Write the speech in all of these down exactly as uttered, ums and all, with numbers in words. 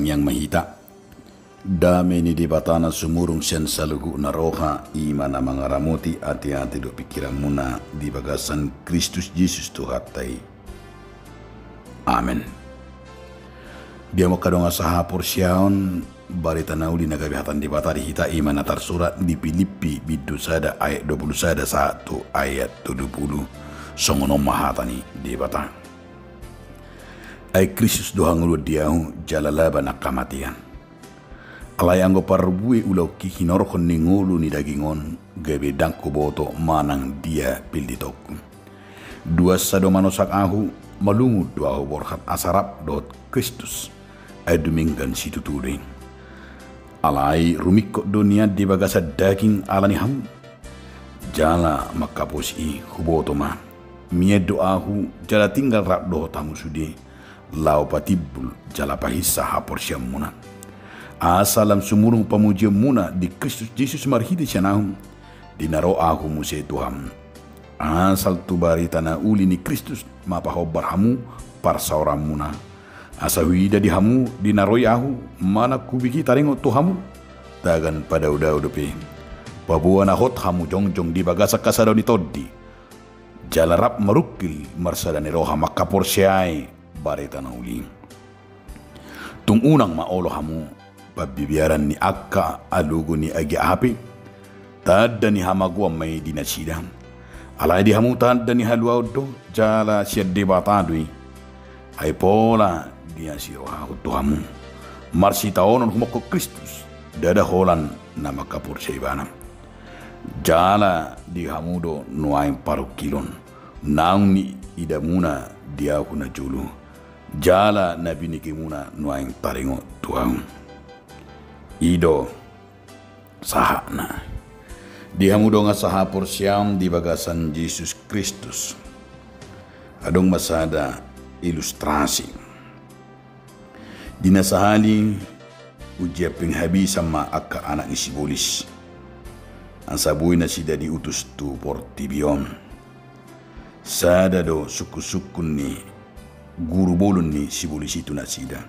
Tangiang ma hita. Dame ni Debata na sumurung sian saluhutna roha, i ma na mangaramoti ateate dohot pingkiranmuna di bagasan Kristus Jesus Tuhanta i. Amen. Di hamu angka dongan sahaporseaon, barita na uli na gabe hata ni Debata di hita i ma na tarsurat di Pilippi bindu sada ayat dua pulu sada sahat tu ayat tolu pulu. Songon on ma hata ni Debata. Ai Kristus do hangoluan di ahu, jala laban angka matean. Alai anggo parbue ulaonki hinorhon ni ngolu ni daging on, gabe ndang huboto manang dia pilditongku. Duansa do manosak ahu, malungun do ahu borhat asa rap dohot Kristus. Ai dumenggan situtu do i. Alai rumingkot do nian di bagasan daging ala ni hamu. Jala mangkaposi i, huboto ma, mian do ahu jala tinggal rap dohot hamu sude, laho patimbul jala pahinsa haporseaonmuna. Asa lam sumurung pamujionmuna di Kristus Jesus marhite sian ahu, di na ro ahu muse tu hamu. Asal tu barita na uli ni Kristus ma pahombar hamu parsaoranmuna. Asa huida di hamu di na ro i ahu manang hubege taringot tu hamu, tagan padaodao dope, paboa na hot hamu jongjong di bagasan hasadaon ni tondi, jala rap marungkil marsada ni roha mangkaporseai barita na uli. Tung unang ma olo hamu pambiaran ni angka alogo ni agia hape, tanda ni hamagoan ma i di nasida. Alai di hamu tanda ni haluaon do, jala sian Debata do i. Ai pola diasi rohahon tu hamu, marsitaonon humongkop Kristus, ndada holan na mangkaporseai ibana. Jala di hamu do nuaeng parungkilon, naung niidamuna di ahu najolo, jala na binegemuna nuaeng taringot tu ahu. I do sahatna. Di hamu dongan sahaporseaon di bagasan Jesus Kristus, adong ma sada ilustrasi. Di na sahali, ujian penghabisan ma angka anak ni sibolis. Asa boi nasida diutus tu portibi on. Sada do sungkunsungkun ni guru bolon ni sibolis i tu nasida.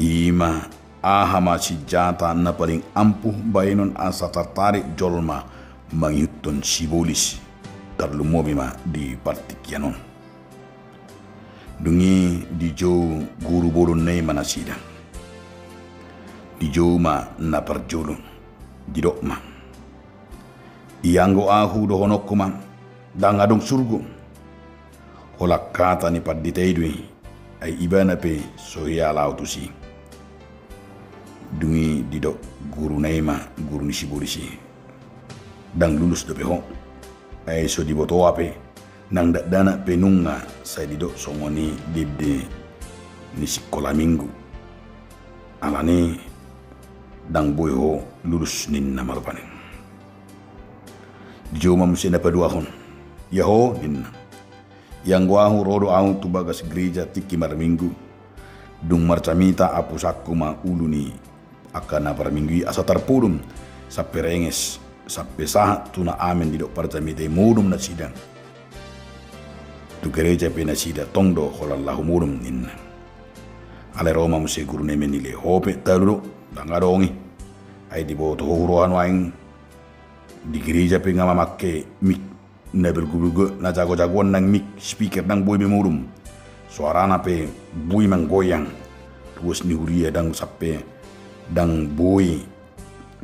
I ma, aha ma sinjata na paling ampuh baenon asa tartarik jolma mangihuthon sibolis, tarlumobi ma di partingkian on. Dung i dijou guru bolonna i ma nasida. Dijou ma na parjolo, didok ma: Ianggo ahu dohononku ma, ndang adong surgo. Holan hata ni pandita i do i, ai ibana pe so hea laho tusi. Dung i didok guruna i ma, guru ni sibolis i: Ndang lulus dope ho. Ai so diboto ahu pe, nang dakdanak pe nunga sai didok songon i di ende ni sikola minggu. Alani ndang boi ho lulus, ninna ma rupani. Dijou ma muse na paduahon. Ia ho, ninna. Ianggo ahu ro do ahu tu bagas gereja tingki marminggu. Dung marjamita apusanku ma ulu ni angka na parminggu i asa tarpodom sampe renges, sampe sahat tu na amen didok parjamita i modom nasida. Tu gereja pe nasida tong do holan laho modom, ninna. Alai ro ma muse guruna i manilei: Ho pe talu do, ndang adong i. Ai diboto ho huroha nuaeng di gereja pe nga mamangke mik na bergulug, na jagojagoan nang mik, speaker, ndang boi be modom. Soarana pe boi manggoyang. Ruas ni huria ndang sampe, ndang boi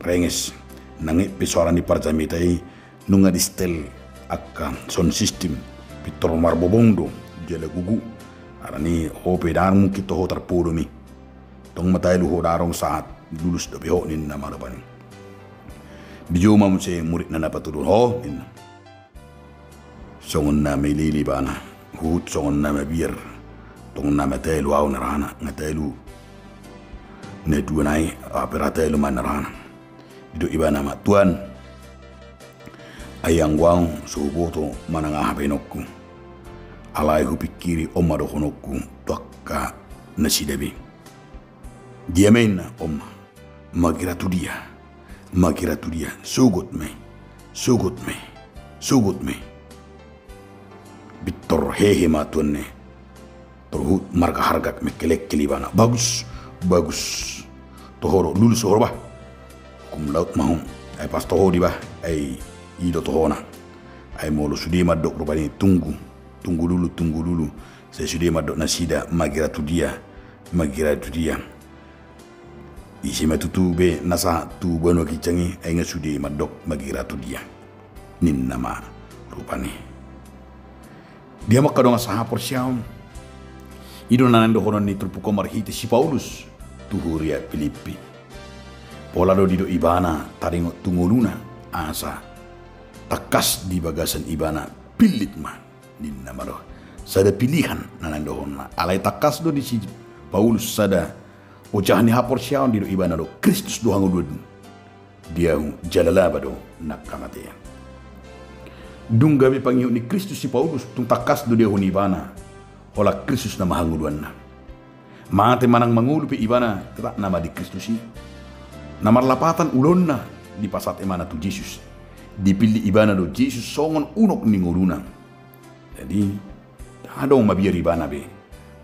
renges. Nang i pe soara ni parjamita i nunga disetel angka sound system, pintor marbobong do jala gugu. Alani ho pe ndang mungkin do ho tarpodom i. Tong ma talu ho, ndang adong sahat lulus dope ho, ninna ma rupani. Dijou ma muse muridna na patoluhon. Ho, ninna. Songon na mailele ibana, huhut songon na mabiar. Tong na matalu ahu ngarana, nga talu na dua nai, ape ra talu ma ngarana. Didok ibana ma: Tuan, ai anggo ahu so huboto manang aha baenonku. Alai hupingkiri on ma dohononku tu angka nasida be. Dia ma inna on ma. Magira tu dia, magira tu dia, sogot ma i, sogot ma i, sogot ma i. Pintor hehe ma tuanna i. Tor huhut marhargak-hargak, mengkelengkel ibana. Bagus, bagus toho do, lulus toho bah. Cum laude ma ho. Ai pas toho do i bah, ai i do tohona. Ai molo sude mandok rupani tunggu, tunggu dulu, tunggu dulu. Sai sude mandok nasida magira tu dia, magira tu dia. Ise ma tutu be na sahat tu banua ginjang i, ai nga sude mandok magira tu dia. Ninna ma rupani. Dia ma angka dongan sahaporseaon. I do na naeng dohonon ni turpuk on marhite si Paulus tu huria Pilippi. Pola do didok ibana taringot tu ngoluna asa tangkas di bagasan ibana pillit ma. Ninna ma do. Sada pilihan na naeng dohononna. Alai tangkas do di si Paulus sada ojahan ni haporseaon, didok ibana do Kristus do hangoluan di ahu jala laba do nang hamatean. Dung gabe pangihut ni Kristus si Paulus, tung tangkas do diahu ni ibana holan Kristus nama hangoluanna. Mate manang mangolu pe ibana tetap nama di Kristus i. Na marlapatan ulaonna dipasahat ibana tu Jesus. Dipillit ibana do Jesus songon unok ni ngoluna. Jadi, ndang adong mabiar ibana be.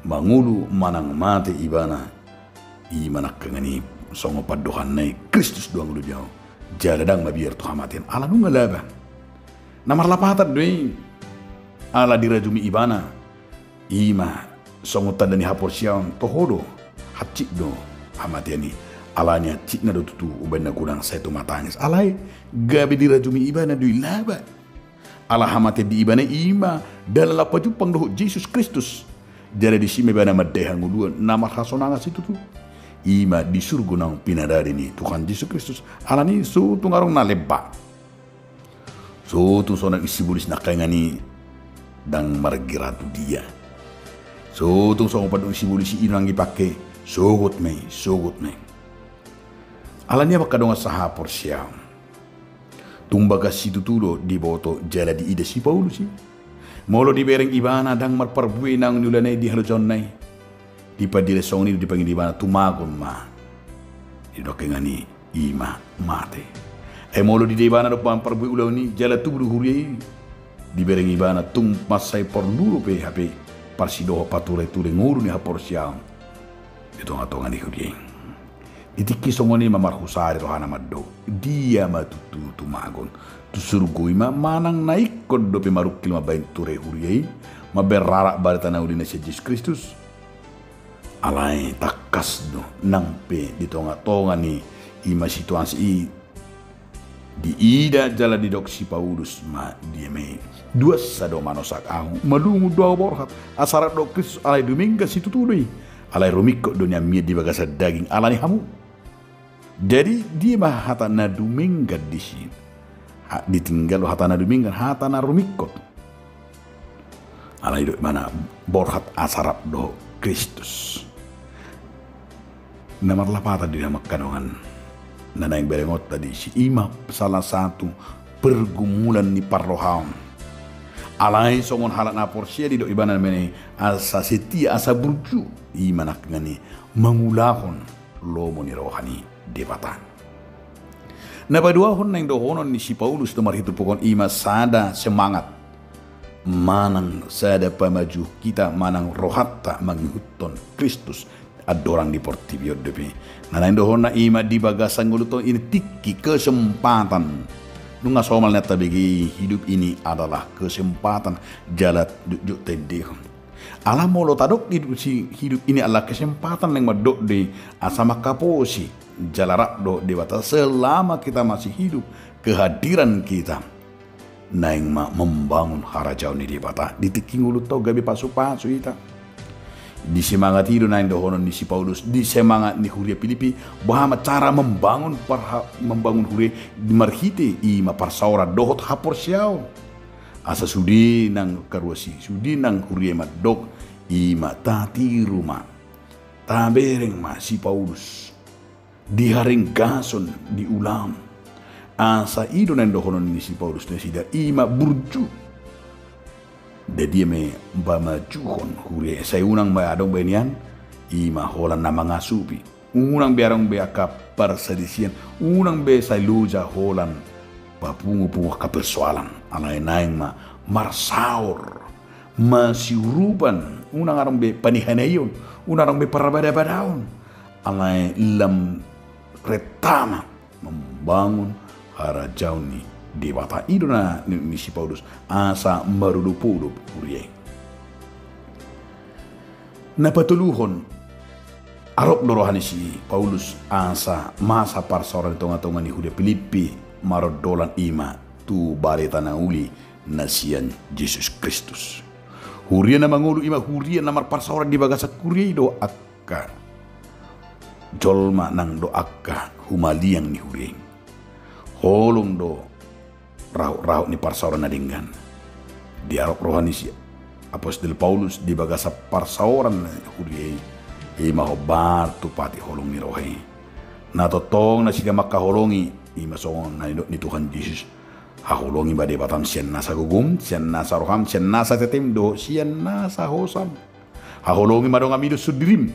Mangolu manang mate ibana, i ma nangkaningan i songon pandohanna i Kristus do hangoluan di ahu. Jala ndang mabiar tu hamatean ala nunga laba. Na marlapatan do i ala dirajumi ibana. I ma songon tanda ni haporseaon toho do, hansit do hamatean i. Alani hansitna do tutu umbahen na godang sai tumatangis. Alai gabe dirajumi ibana do i laba. Ala hamatean di ibana i ma dalan lam pajumpang dohot Jesus Kristus. Jala disi ma ibana mandai hangoluan na marhasonangan situtu. I ma di surgo naung pinadari ni Tuhan Jesus Kristus. Alani so tung adong na lemba. So tung songon na didok sibolis nangkaningan i ndang margira tu dia. So tung songon pandok ni sibolis i ndang dipangke, sogot ma i, sogot ma i. Alani i ma angka dongan sahaporseaon. Tung bagas situtu do diboto jala diida si Paulus i. Molo dibereng ibana ndang marparbue naung niulana i di halojaonna i. Dipadilehon songon i do dipangido ibana tumagon ma. Didok nangkaningan i i ma mate. Ai molo diida ibana do marparbue ulaon i jala tubu do huria i. Dibereng ibana tung mansai porlu dope hape parsidohot patureture ngolu ni haporseaon. Di tongatonga ni huria i. Di tingki songon i ma marhusari rohana mandok. Dia ma tutu tumagon. Tu surgo i ma manang na ingkon dope marungkil mambahen ture huria i. Mambahen rarak barita na uli na sian Jesus Kristus. Alai tangkas do nang pe di tongatonga ni i ma situasi i. Diida jala didok si Paulus ma dia ma i. Duansa do manosak ahu, malungun do ahu borhat, asa rap dohot Kristus alai dumenggan situtu do i. Alai rumingkot do nian mian di bagasan daging alani hamu. Jadi dia ma hata na dumenggan disi. Ditinggal do hata na dumenggan, hata na rumingkot. Alai didok ibana borhat asa rap dohot Kristus. Na marlapatan do i ma angka dongan na naeng berengonta disi, i ma salah satu pergumulan ni parrohaon. Alai songon halak na porsea didok ibana ma i asa setia, asa burju, i ma nangkaningan i mangulahon lomo ni roha ni Debata. Na paduahon naeng dohonon ni si Paulus tu marhite turpuk on i ma sada semangat manang sada pamajuhon hita manang rohanta mangihuthon Kristus andorang di portibi on dope. Na naeng dohononna i ma di bagasan ngolunta on i tingki kesempatan. Nunga somal nian tabege i, hidup ini adalah kesempatan jala jotjot taendehon. Ala molo tadok hidup si, hidup ini adalah kesempatan naeng mandok do i asa mangkaposi jala rap dohot Debata selama kita masih hidup, kehadiran kita naeng ma membangun harajaon ni Debata di tingki ngolunta on gabe pasupasu hita. Di semangat i do naeng dohonon ni si Paulus di semangat ni huria Pilippi, boha ma cara membangun parha-, membangun huria marhite i ma parsaoran dohot haporseaon. Asa sude nang karuas i, sude nang huria i mandok i ma tatiru ma, tabereng ma si Paulus di harenggason, di ulaon. Asa i do naeng dohonon ni si Paulus nasida i ma burju. Jadi ma pamajuhon huria i, sai unang be adong be nian i ma holan na mangasupi. Unang be adong be angka parsalisian, unang be sai loja holan papungupungu angka persoalan. Alai naeng ma marsaor, masiurupan, unang adong be panihanaion, unang adong be parabadabadaon. Alai lam renta ma mambangun harajaon ni Debata. I do na ni, ni si Paulus, asa marolopolop huria i. Na patoluhon, adong do roha ni si Paulus asa masa parsaoran di tongatonga ni huria Pilippi marondolan, i ma tu barita na uli na sian Jesus Kristus. Huria na mangolu i ma huria na marparsaoran. Di bagasan huria i do angka jolma nang do angka humaliang ni huria i. Holong do rahut-rahut ni parsaoran na denggan. Diadop roha ni si apostel Paulus di bagasan parsaoran ni huria i, i ma hombar tu patik holong ni roha i. Na tongtong nasida mangkaholongi, i ma songon na nidok ni Tuhan Jesus: Haholongi ma Debatam sian nasa gogom, sian nasa roham, sian nasa tetem dohot sian nasa hosam. Haholongi ma donganmi dohot sondirim.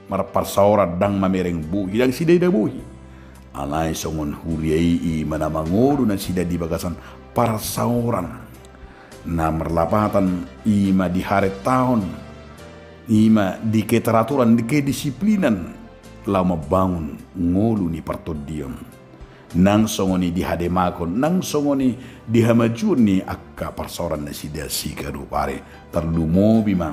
Marparsaoran ndang mamereng bohi, ndang sidada bohi. Alai songon huria i, i ma na mangolu nasida di bagasan parsaoran na marlapatan, i ma di harentaon, i ma di keteraturan, di kedisiplinan, laho mambangun ngolu ni partondion. Nang songon i di hademagon, nang songon i di hamajuon ni angka parsaoran nasida siganup ari. Tarlumobi ma,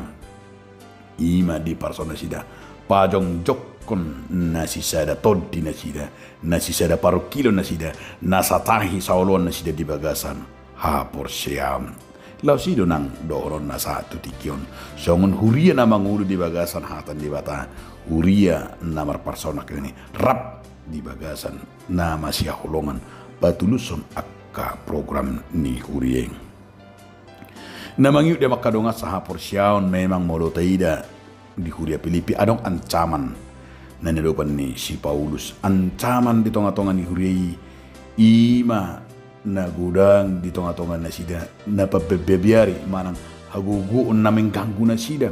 i ma di parsaoran nasida, pajongjongkon na sisada tondi nasida, na sisada parungkilon nasida, na satahi saoloan nasida di bagasan haporseaon. Laos i do nang dohononna sahat tu tingki on, songon huria na mangolu di bagasan hata ni Debata, huria na marparsaoran nangkin i rap di bagasan na masihaholongan patulushon angka program ni huria i. Na mangihut di hamu angka dongan sahaporseaon, memang molo taida di huria Pilippi adong ancaman na niadopan ni si Paulus. Ancaman di tongatonga ni huria i, i ma na godang di tongatonga nasida na pambabiari manang hagogoon na mengganggu nasida.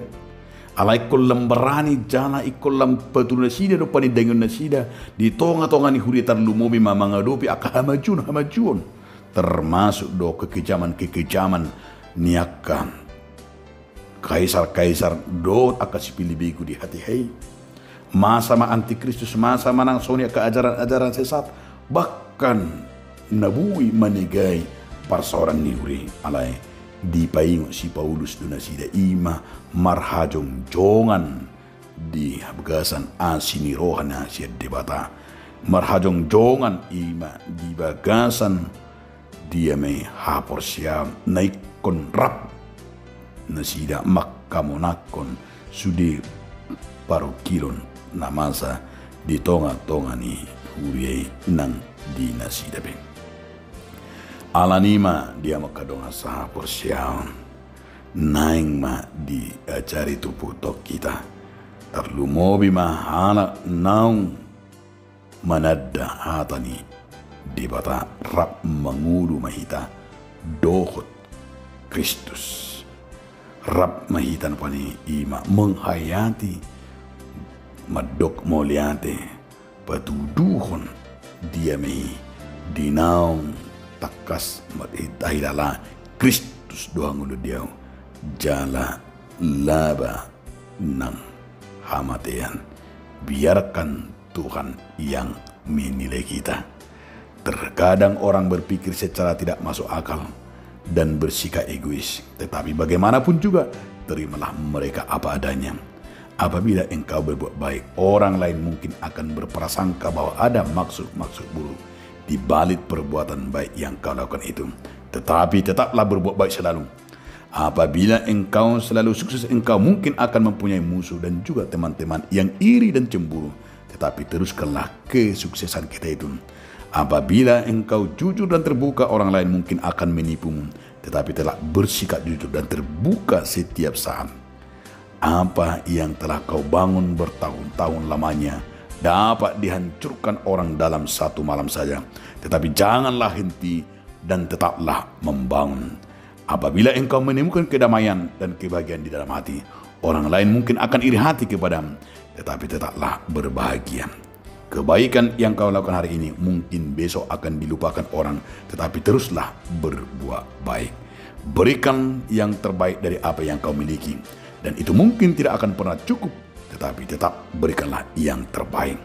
Alai ingkon lam barani jala ingkon lam paturu nasida do panindangion nasida di tongatonga ni huria, tarlumobi ma mangadopi angka hamajuon-hamajuon, termasuk do kekejaman-kekejaman ni angka kaisar-kaisar dohot angka sipilibegu di hatiha i. Masa ma antikristus, masa ma nang songon i angka ajaran-ajaran sesat, bahkan na boi manegai parsaoran ni huria i. Alai dipaingot si Paulus do nasida, i ma marhajongjongan di bagasan asi ni roha na sian Debata. Marhajongjongan i ma di bagasan dia ma i haporseaon na ingkon rap nasida mangkamonangkon sude parungkilon na masa di tongatonga ni huria i nang di nasida pe. Alani i ma di hamu angka dongan sahaporseaon, naeng ma diajari turpukta hita, tarlumobi ma halak naung mananda hata ni Debata rap mangolu ma hita dohot Kristus. Rap ma hita nuaeng i ma menghayati, mandok mauliate, patuduhon dia ma i di naung tangkas marhitehite Kristus do hangoluan di ahu, jala laba nang hamatean. Biarkan Tuhan yang menilai kita. Terkadang orang berpikir secara tidak masuk akal dan bersikap egois. Tetapi bagaimanapun juga, terimalah mereka apa adanya. Apabila engkau berbuat baik, orang lain mungkin akan berprasangka bahwa ada maksud-maksud buruk di balik perbuatan baik yang kau lakukan itu. Tetapi tetaplah berbuat baik selalu. Apabila engkau selalu sukses, engkau mungkin akan mempunyai musuh dan juga teman-teman yang iri dan cemburu. Tetapi teruskanlah kesuksesan kita itu. Apabila engkau jujur dan terbuka, orang lain mungkin akan menipumu. Tetapi tetap bersikap jujur dan terbuka setiap saat. Apa yang telah kau bangun bertahun-tahun lamanya dapat dihancurkan orang dalam satu malam saja. Tetapi janganlah henti dan tetaplah membangun. Apabila engkau menemukan kedamaian dan kebahagiaan di dalam hati, orang lain mungkin akan iri hati kepadamu, tetapi tetaplah berbahagia. Kebaikan yang kau lakukan hari ini mungkin besok akan dilupakan orang, tetapi teruslah berbuat baik. Berikan yang terbaik dari apa yang kau miliki, dan itu mungkin tidak akan pernah cukup tetapi tetap berikanlah yang terbaik.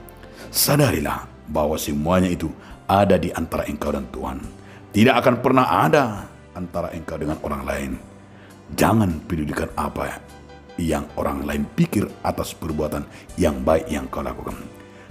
Sadarilah bahwa semuanya itu ada di antara engkau dan Tuhan. Tidak akan pernah ada antara engkau dengan orang lain. Jangan pedulikan apa yang orang lain pikir atas perbuatan yang baik yang kau lakukan.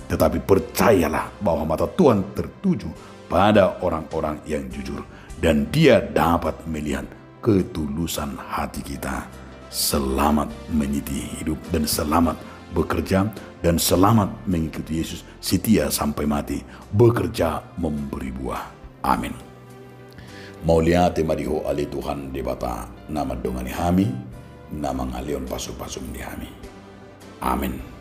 Tetapi percayalah bahwa mata Tuhan tertuju pada orang-orang yang jujur, dan Dia dapat melihat ketulusan hati kita. Selamat meniti hidup dan selamat bekerja, dan selamat mengikuti Yesus setia sampai mati, bekerja memberi buah. Amin. Mauliate ma di Ho ale Tuhan Debata, na mandongani hami, na mangalehon pasu-pasum di hami. Amin.